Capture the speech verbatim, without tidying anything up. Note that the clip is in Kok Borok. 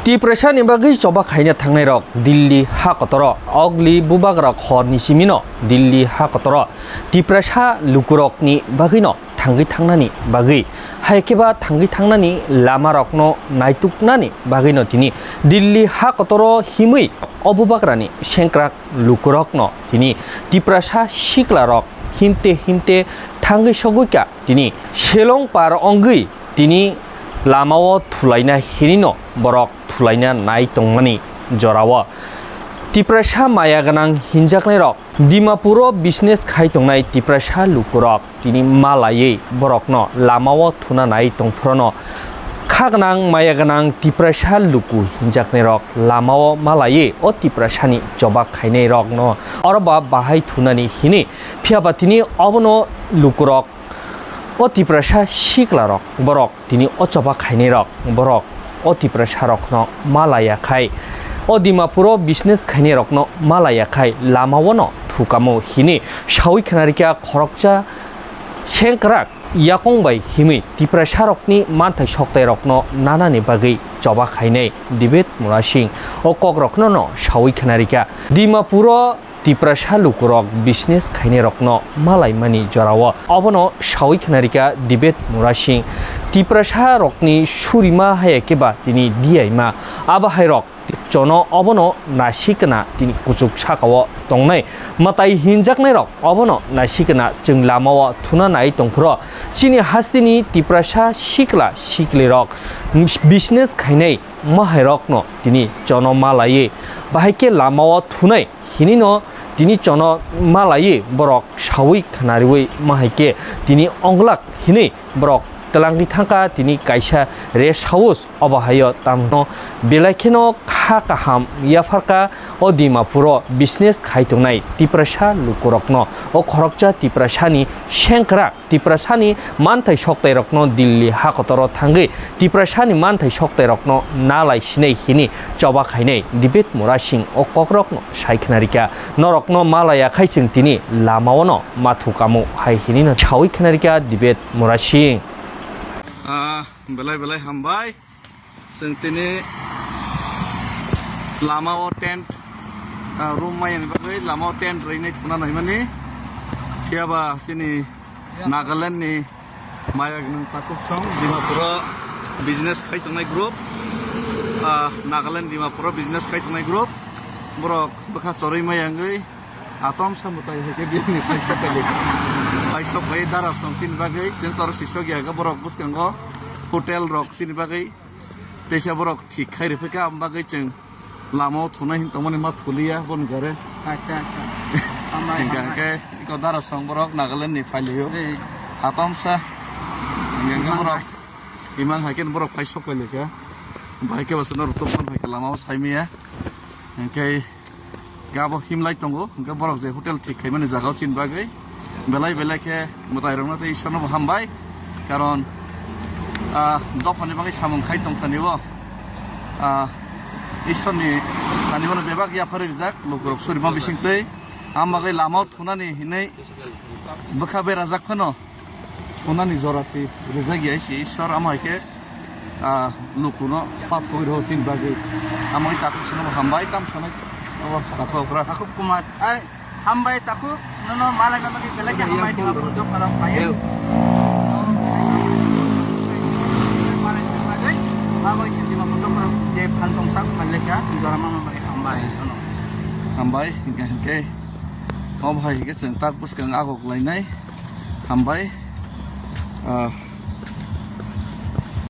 Tiprasani bagwi choba khaina thangnairok Delhi ha kotoro, ogli bubagrok horni simino Delhi ha kotoro Tiprasa lukurokni bagwino thangwi thangnani bagwi, hai khe ba thangwi thangnani lamarokno naituknani bagwino tini Delhi ha kotoro himwi o bubagrani sengkrak lukurokno tini Tiprasa siklarok himte himte thangwi sogwikha. Tini selong par wngwi tini lamao thulaina hinino borok thulaina nai tongmani jorao Tiprasa maya gwnang hinjaknairok Dimapuro business khai tongnai Tiprasa lukurok tini malaiwi borokno lamao thuna nai tongphrono kha gwnang maya gwnang Tiprasa luku hinjaknairok lamao malaiwi o Tiprasani choba khainairokno oroba bahai thunani hini. Phiya ba tini obono lukurok, o Tiprasa siklarok, borok tini o choba khainairok, borok o Tiprasarokno malaiya khai, o Dimapuro business khainairokno malaiya khai lamao no thukamo hini sawi khnarikha khoroksa sengkrak yakong bai himwi Tiprasarokni manthai soktairokno nanani bagwi choba khainai Debet Murasing o kokrokno no sawi khnarikha. Dimapuro Tiprasa lukurok business khainairokno malaimani jorao obono sawi khnarikha Debet Murasing. Tiprasarokni surima haya khe ba tini diyaima. Abo hairok chono obono nasikna tini kuchuk sakao tongnai. Mwtai hinjaknairok obono nasikna chwng lamao thuna nai tongphro. Chini hasteni Tiprasa sikla siklirok business khainai mahairokno tini chono malaiwi bahai khe lamao thunai. Hinino tini chono malaiwi borok sawi khnariwi mahaikhe tini onglak hinwi borok twlangwi thangkha tini kaisa rest house obo haio tamno belai kheno kha kaham yapharkha o Dimapuro business khai tongnai Tiprasa lukurokno o khoroksa Tiprasani sengkrak Tiprasani manthai soktairokno Delhi hakotoro thangwi Tiprasani manthai soktairokno nalai sinai hini choba khainai Debet Murasing o kokrokno sai khnarikha. Norokno malaiya khai chwng tini lamaono mathu kamu hai hinino sawi khnarikha Debet Murasing. Ah, belai belai hambai. Chwng tini lamao tent, ah, room maya ni bagwi lamao tent rwinai thuna naimani. Phiya ba chini Nagaland ni maya gwnang takhuk song Dimapuro business khai tongnai group. Ah, Nagaland Dimapuro business khai tongnai group. Borok bwkha chorwi maya wngwi atom sa mwtai hai khe biyang ni paisa kali. Paisok bai dara song chini bagwi chwng tor sisok ya ga borok bwskango hotel rok chini bagwi. Teisa borok thik khai rwphikha, aboni bagwi chwng lamao thunai hin tongmani ma thuliya boni jare. Acha, acha. Hambai, hingkha hambai. Hingkhe iko dara song borok Nagaland ni phailio. Ei. Hatom sa. Hingkhe hingkhe borok imang hai khe borok phai sok phailika. Bahai khe basa norok tongmani hai khe lamao saimaya. Hingkhe Hingke abo himlai tongo, hingke borok je hotel thik khaimani jaga o chini bagwi belai belai khe mwtairokno tei Ishwarno bo hambai, karon, ah, dophani bagwi samung khai tongthani bo, ah, Ishwarni thani bono bebak yapharwi rijak, lukurok surima bisingtwi, am bagwi lama o thunani hinwi bwkha berajak phano. Thunani jora si rijak ya si Ishwar, amo hai khe, ah, lukuno pathogwi rw chini bagwi. Amo hai takhuk sano hambai tam sanai. Abo takhuk okra. Takhuk Kumar, ai, hambai takhuk, nono malai mama khe belai khe hambai Dimapur dok parok phai. Abo isin Dimapur dok parok je phan tongsak phan lekha jora mama bai hambai nono. Hambai, hingke hingke. Obo hai hingke chwng tak bwskang agok lainai. Hambai. Ah,